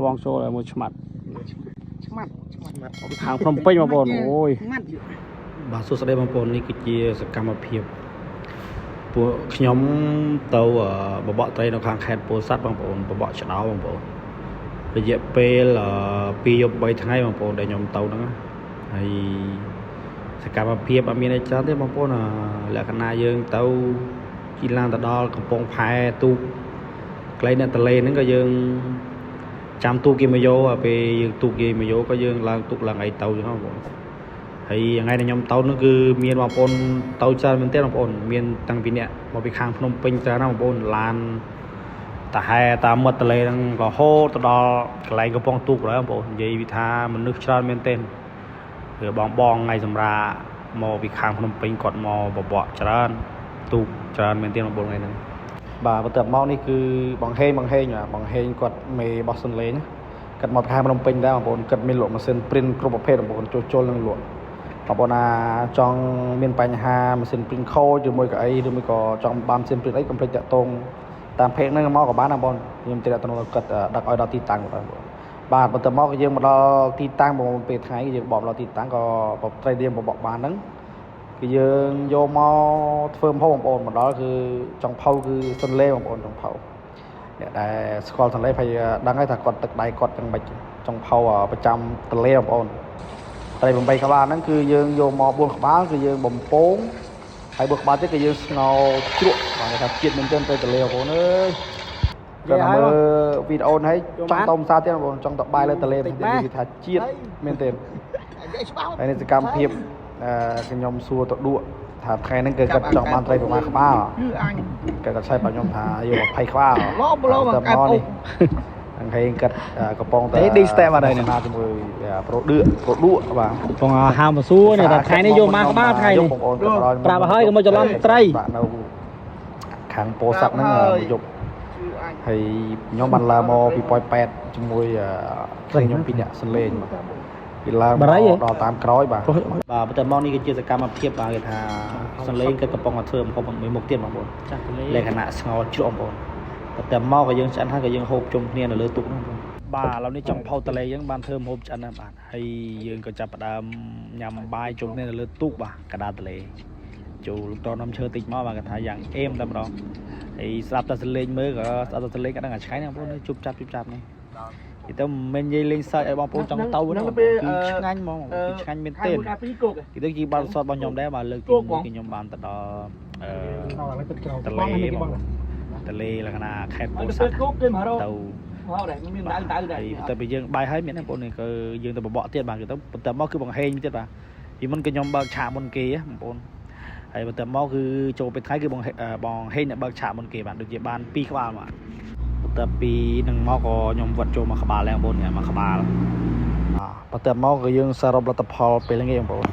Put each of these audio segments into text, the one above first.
បងចូលឲ្យមួយឆ្មាត់ ឆ្មាត់ឆ្មាត់ ខាងភ្នំពេញបងប្អូនអូយ ឆ្មាត់ បាទសួស្តីបងប្អូននេះគឺជាសកម្មភាពពួកខ្ញុំទៅបបក់ត្រីនៅខាងខេត្តពោធិ៍សាត់បងប្អូនបបក់ឆ្ដោបងប្អូនរយៈពេល2យប់3ថ្ងៃបងប្អូនដែលខ្ញុំទៅហ្នឹងណាហើយសកម្មភាពអត់មានអីច្រើនទេបងប្អូនលក្ខណៈយើងទៅជិះឡានទៅដល់កំពង់ផែទូកកន្លែងនៅទន្លេហ្នឹងក៏យើងចាំទូកគេមកយកដល់ពេលយើងទូកគេមកយកក៏យើងឡើងទូកឡើងអីទៅចឹងណាបងប្អូន ហើយថ្ងៃដែលខ្ញុំទៅនោះគឺមានបងប្អូនទៅច្រើនមែនទែនបងប្អូនមានតាំងពីអ្នកមកពីខាងភ្នំពេញច្រើនណាស់បងប្អូនឡានតាហែតាមមាត់ទន្លេហ្នឹងរហូតទៅដល់កន្លែងកំពង់ទូកហើយបងប្អូននិយាយពីថាមនុស្សច្រើនមែនទែនគឺបងបងថ្ងៃសម្រាមកពីខាងភ្នំពេញគាត់មកបបកច្រើនទូកច្រើនមែនទែនបងប្អូនថ្ងៃហ្នឹងបាទបន្ទាប់មកនេះគឺបងហេងបងហេងបាទបងហេងគាត់មេរបស់សុនលេងណាគាត់មកពីខាងភ្នំពេញដែរបងប្អូនគាត់មានលក់ម៉ាស៊ីន print គ្រប់ប្រភេទបងប្អូនជួសជុលនិងលក់ បងប្អូនណាចង់មានបញ្ហាម៉ាស៊ីន print ខូចឬមួយក៏អីឬមួយក៏ចង់បានម៉ាស៊ីន print អីកុំភ្លេចតាក់ទងតាម page ហ្នឹងមកក៏បានដែរបងខ្ញុំត្រៀមតំណគាត់ដឹកឲ្យដល់ទីតាំងបងប្អូនបាទបន្ទាប់មកយើងមកដល់ទីតាំងបងប្អូនពេលថ្ងៃយើងបកដល់ទីតាំងក៏ត្រីរៀមបបកបានហ្នឹងគឺយើងយកមកធ្វើម្ហូបបងប្អូនមកដល់គឺចុងភៅគឺសុនលេបងប្អូនចុងភៅអ្នកដែលស្គាល់សុនលេប្រហែលដឹងហើយថាគាត់ទឹកដៃគាត់យ៉ាងម៉េចចុងភៅប្រចាំទន្លេបងប្អូន ត្រី8ក្បាលហ្នឹងគឺយើងយកមក4ក្បាលគឺយើងបំពងហើយ4ក្បាលទៀតគឺយើងស្ងោរជ្រក់បាទគេថាជាតិមែនទែនទៅទន្លេបងប្អូនអើយគាត់ថាមើលវីដេអូនេះចង់ទៅផ្សារទៀតបងប្អូនចង់ទៅបាយលើទន្លេមែនទែនគេថាជាតិមែនទែន ច្បាស់ ហើយនេះសកម្មភាពអឺខ្ញុំសួរទៅដួកថាថ្ងៃហ្នឹងគឺគាត់ចង់បានត្រីប្រមាណក្បាល គឺអញ គាត់គាត់ឆែកប្រាប់ខ្ញុំថាយក20ក្បាល ឡប់ឡប់ តែ កាត់ មកនេះ អូ អង្គឯងគាត់កំពុងតែ ទេឌីស្តេបអត់ហើយ ណាជាមួយប្រូដឿប្រូដួកបាទ កំពុងហៅមកសួរនេះថាថ្ងៃនេះយកមកក្បាលថ្ងៃនេះ បងប្អូនគាត់ដល់ ប្រាប់ឲ្យហើយកុំមកច្រឡំត្រី បាទនៅខាងពោធិ៍សាត់ហ្នឹងមួយយប់ គឺអញ ហើយខ្ញុំបានឡើងមកពីប៉ោយប៉ែតជាមួយគ្នាខ្ញុំពីរនាក់សលេងបាទពីឡើង បារីហ៎ មកដល់តាមក្រោយបាទបាទបន្ទាប់មកនេះគឺជាសកម្មភាពបាទគេថាសលេងគាត់កំពុងតែធ្វើម្ហូបមួយមុខទៀតបងប្អូន ចាស់ទន្លេ លក្ខណៈស្ងោរជ្រក់បងប្អូនតែតែមកក៏យើងឆ្អិនហើយក៏យើងហូបជុំគ្នានៅលើទូកហ្នឹងបងប្អូនបាទឥឡូវនេះចុងផៅតលេយើងបានធ្វើម្ហូបឆ្អិនហើយបាទហើយយើងក៏ចាប់ផ្ដើមញ៉ាំបាយជុំគ្នានៅលើទូកបាទកណ្ដាលទលេចូលលោកតនំឈើតិចមកបាទគាត់ថាយ៉ាងអេមតែម្ដងហើយស្រាប់តែសលេងមើលក៏ស្រាប់តែសលេងក៏ដឹងអាឆ្ងាញ់ណាស់បងប្អូនជប់ចាប់ជប់ចាប់នេះនិយាយទៅមិននិយាយលេងសើចឲ្យបងប្អូនចង់ទៅណាគឺឆ្ងាញ់ហ្មងគឺឆ្ងាញ់មែនទែន កាពីគោក គេទៅជាបានសតរបស់ខ្ញុំដែរបាទលើកទី1គឺខ្ញុំបានទៅដល់អឺតលេបងតលេលក្ខណៈខេត្តពោធិ៍សាត់ គោកគេមករក ទៅ មកដែរមានដៅដៅដែរ ហើយទៅពេលយើងបាយហើយមានបងប្អូននេះគឺយើងទៅបបកទៀតបាទគឺទៅបន្ទាប់មកគឺបង្ហេងទៀតបាទពីមុនគឺខ្ញុំបើកឆាកមុនគេបងប្អូនហើយបន្ទាប់មកគឺចូលពេលថ្ងៃគឺបងបងហេងអ្នកបើកឆាកមុនគេបាទដូចជាបាន2ក្បាលបាទបន្ទាប់ពីនឹងមកក៏ខ្ញុំវត្តចូលមកក្បាលដែរបងប្អូននេះមកក្បាលបាទបន្ទាប់មកគឺយើងសរុបលទ្ធផលពេលល្ងាចបងប្អូន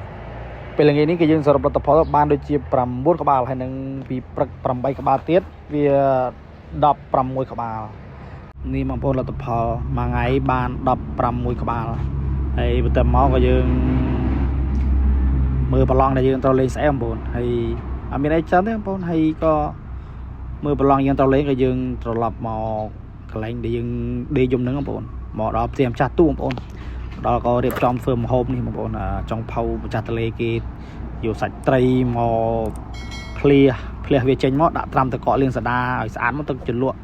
ពេលល្ងាចនេះគឺយើងសរុបលទ្ធផលបានដូចជា9ក្បាលហើយនឹងពីព្រឹក8ក្បាលទៀតវា16ក្បាលនេះបងប្អូនលទ្ធផលមួយថ្ងៃបាន16ក្បាលហើយបន្ទាប់មកក៏យើងមើលប្រឡងដែលយើងត្រូវលេងស្អែកបងប្អូនហើយអត់មានអីច្រើនទេបងប្អូនហើយក៏មើលប្រឡងយើងត្រូវលេងក៏យើងត្រឡប់មកកន្លែងដែលយើងដេកយំហ្នឹងបងប្អូនមកដល់ផ្ទះម្ចាស់ទូបងប្អូន ដល់ក៏រៀបចំធ្វើម្ហូបនេះបងប្អូនចង់ផៅម្ចាស់ទលេគេយកសាច់ត្រីមកភ្លាភ្លះវាចេញមកដាក់ត្រាំទឹកកកលាងសដាឲ្យស្អាតមកទឹកជ្រលក់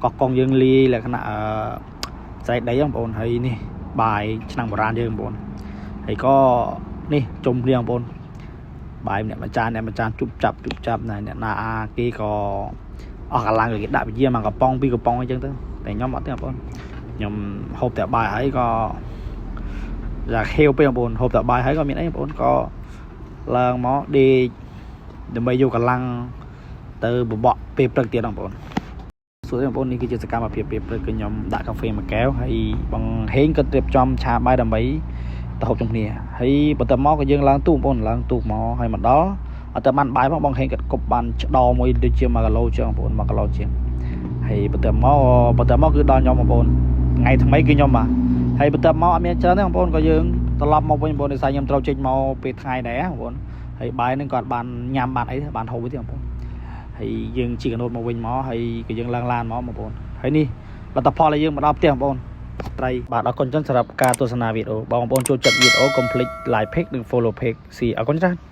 កោះកុងយើងលាយលក្ខណៈអឺស្រែកដីបងប្អូនហើយនេះបាយឆ្នាំងបុរាណយើងបងប្អូនហើយក៏នេះជុំគ្នាបងប្អូនបាយម្នាក់មួយចានអ្នកមួយចានជប់ចាប់ជប់ចាប់ណាអ្នកណាអាគេក៏អស់កម្លាំងគេដាក់វិជាមកកំប៉ុងពីរកំប៉ុងអីចឹងទៅតែខ្ញុំអត់ទេបងប្អូនខ្ញុំហូបតែបាយហើយក៏ យ៉ាខៀវពេកបងប្អូនហូបតែបាយហើយក៏មានអីបងប្អូនក៏ឡើងមកដេកដើម្បីយកកម្លាំងទៅបបក់ពេលព្រឹកទៀតបងប្អូនសួរបងប្អូននេះគឺជាសកម្មភាពពេលព្រឹកគឺខ្ញុំដាក់កាហ្វេមួយកែវហើយបងហេងក៏រៀបចំឆាបាយដើម្បីទៅហូបជុំគ្នាហើយបន្ទាប់មកក៏យើងឡើងទូកបងប្អូនឡើងទូកមកហើយមកដល់អត់តែបានបាយផងបងហេងក៏គប់បានឆ្ដោមួយដូចជា1គីឡូជាងបងប្អូន1គីឡូជាងហើយបន្ទាប់មកបន្ទាប់មកគឺដល់ខ្ញុំបងប្អូនថ្ងៃថ្មីគឺខ្ញុំបាទ ហើយបន្ទាប់មកអត់មានច្រើនទេបងប្អូនក៏យើងត្រឡប់មកវិញបងប្អូនដោយសារខ្ញុំត្រូវចេញមកពេលថ្ងៃដែរបងប្អូនហើយបាយហ្នឹងក៏អត់បានញ៉ាំបានអីទេបានហូបទេបងប្អូនហើយយើងជិះកាណូតមកវិញមកហើយក៏យើងឡើងឡានមកបងប្អូនហើយនេះលទ្ធផលដែលយើងមកដល់ផ្ទះបងប្អូន ត្រីបាទអរគុណច្រើនសម្រាប់ការទស្សនាវីដេអូបងប្អូនចូលចិត្តវីដេអូកុំភ្លេច like page និង follow page ស៊ីអរគុណច្រើន។